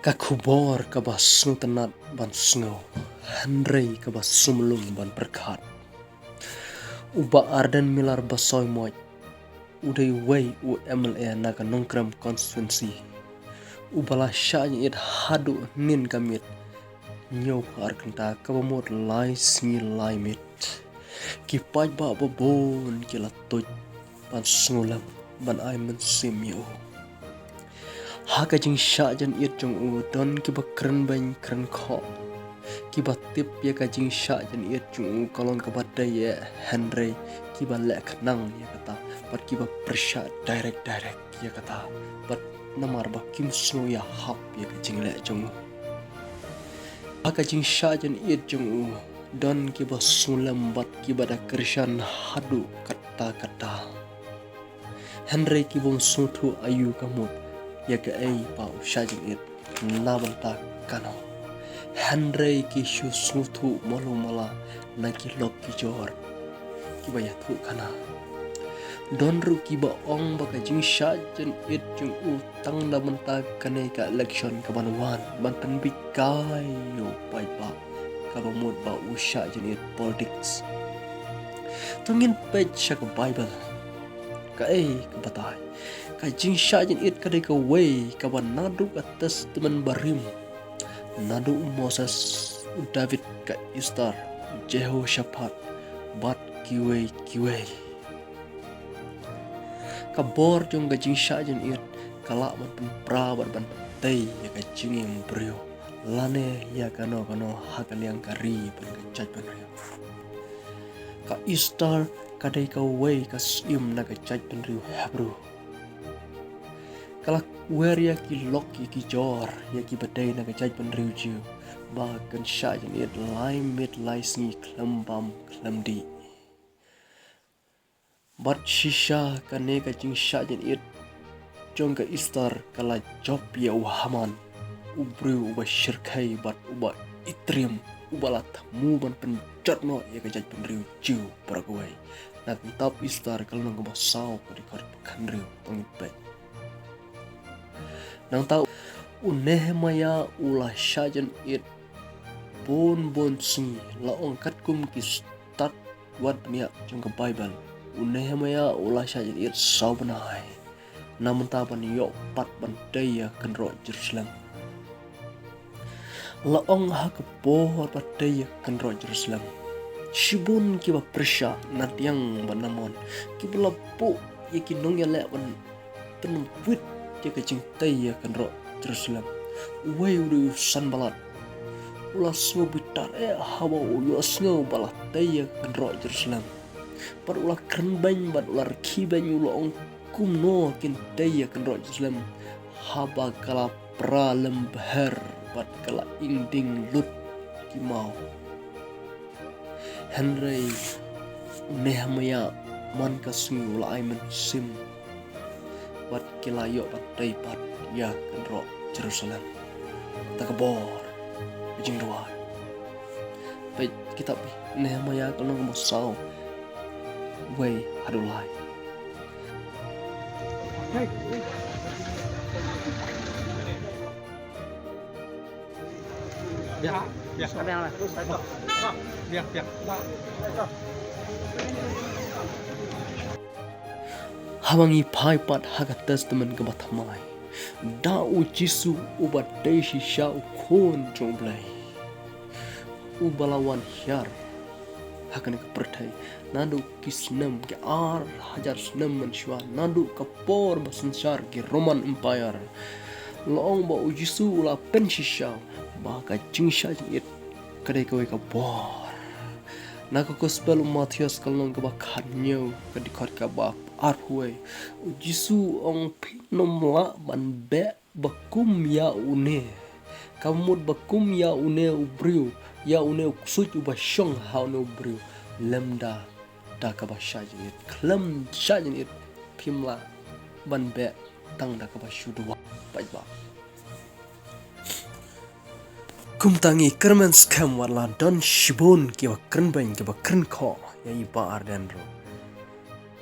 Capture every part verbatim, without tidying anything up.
Ka khubor kaba sngewtynnat ban sngew, hynrei kaba sumlung ban pyrkhat. U Bah Ardent Miller Basaiawmoit, u dei uwei u M L A na ka Nongkrem constituency, uba la shah jingit haduh hynnin ka miet hynñiewphew ar kynta, kaba mut lai sngi lai miet. Ki paidbah babun ki la tuid ban sngewlem, ban ai mynsiem ïa u. Ha ka jingshah jingit jong u don kiba kren beiñ kren khoh, kiba tip ïa ka jingshah jingit jong u ka long kaba dei eh, hynrei kiba leh khnang ïa kata, bad kiba pyrshah direct direct ïa kata, bad namar ba kim sngew ïahap ïa ka jingleh jong u. Ha ka jingshah jingit jong u don kiba sngewlem bad kiba da kyrshan haduh katta katta. Hynrei ki bym sngewthuh aïu ka mut ïa kaei ba u shah jingit na bynta kano. Hynrei ki shu sngewthuh malu mala na ki lok ki jor kiba ïathuh khana. Don ruh kiba ong ba ka jingshah jingit jong u tang na bynta kane ka election kaban wan, ban pynbiej kai ïa u paidbah, kaba mut ba u shah jingit politics. To ngin peit sha ka Baibl. Kaei ka batai? Ka jingshah jingit ka dei kawei kaba naduh ka Testament Barim, naduh u Moses, u David, ka Esther, u Jehoshaphat, bad kiwei kiwei. Ka bor jong ka jingshah jingit ka lah ban pynpra bad ban pyntei ïa ka jingim briew, lane ïa kano kano ha ka liang ka ri bad ka jaitbynriew. Ka Esther ka dei kawei ka syiem na ka jaitbynriew Hebru. Ka la wer ïa ki lok ïa ki jor ïa kiba dei na ka jaitbynriew Jiw, ba kan shah jingit lai miet lai sngi khlem bam khlem dih. Bad shisha kane ka jingshah jingit jong ka Esther ka la jop ïa u Haman, u briew uba shyrkhei bad uba itriem, uba la thmu ban pynjot noh ïa ka jaitbynriew Jiw baroh kawei. Na ka kitab Esther ka lynnong kaba saw, ka dkhot kaba khathynriew, to ngin peit. Nangta u Nehemiah u la shah jingit bun bun sngi, la ong katkum ki stad wat bniah jong ka Baibl. U Nehemiah u la shah jingit saw bnai na bynta ban ïoh pat ban tei ïa ka kynroh Jerusalem. La ong ha ka por ba tei ïa ka kynroh Jerusalem, shibun kiba pyrshah na diang bad na mon, kiba la buh ïa ki nongïaleh ban pynwit ïa ka jingtei ïa ka kynroh Jerusalem. Uwei u dei u Sanballat, u la sngew bitar eh haba u ïohsngew ba la tei ïa ka kynroh Jerusalem. Bad u la kren beiñ bad u la rkhie beiñ, u la ong, kumno kin tei ïa ka kynroh Jerusalem haba ka la pra lem bher bad ka la ing ding lut ki maw. Hynrei u Nehemiah man ka sngi u la ai mynsiem bad ki la ïoh ban tei pat ïa ka kynroh Jerusalem. Kata ka bor ka jingduwai. Peit kitab Nehemiah ka lynnong kaba saw, wei haduh lai. Haba ngi phai pat ha ka Testament kaba thymmai, da u Jisu uba dei shisha u Khun jong U Blei, uba la wan hiar ha kane ka pyrthei naduh ki snem, ki ar hajar snem mynshuwa, naduh ka por ba synshar ki Roman Empire. La ong ba u Jisu u la pynshisha ba ka jingshah jingit ka dei kawei ka bor. Na ka Gospel u Mathaios ka lynnong kaba khathynñiew, ka dkhot kaba arphew wei, u Jisu u ong, phin ym lah ban beh ba kum ïa une, ka mut ba kum ïa une u briew, ïa une u ksuid uba shong ha une u briew, lymda da kaba shah jingit. Khlem shah jingit phim lah ban beh tang da kaba shu duwai. Paidbah, kumta ngi kyrmen skhem wat la don shibun kiba kren beiñ, kiba kren khoh ïa i Bah Ardent ruh.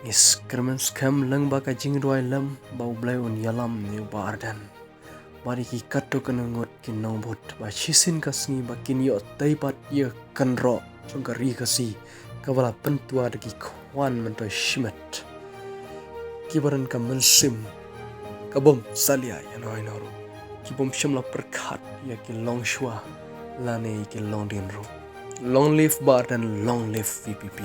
Ngi kyrmen skhem lyngba ka jingduwai lem ba U Blei un ïalam ïa i Bah Ardent. bad ïa ki katto katne ngut ki nongbud, ba shisien ka sngi ba kin ïoh tei pat ïa ka kynroh jong ka Ri Khasi kaba la pyntwa da ki khwan myntoi shimet, kiba don ka mynsiem ka bym salia ïano ïano ruh, ki bym shym la pyrkhat ïa ki longshuwa lane ïa ki longdien ruh. Long live Bart and long live VPP.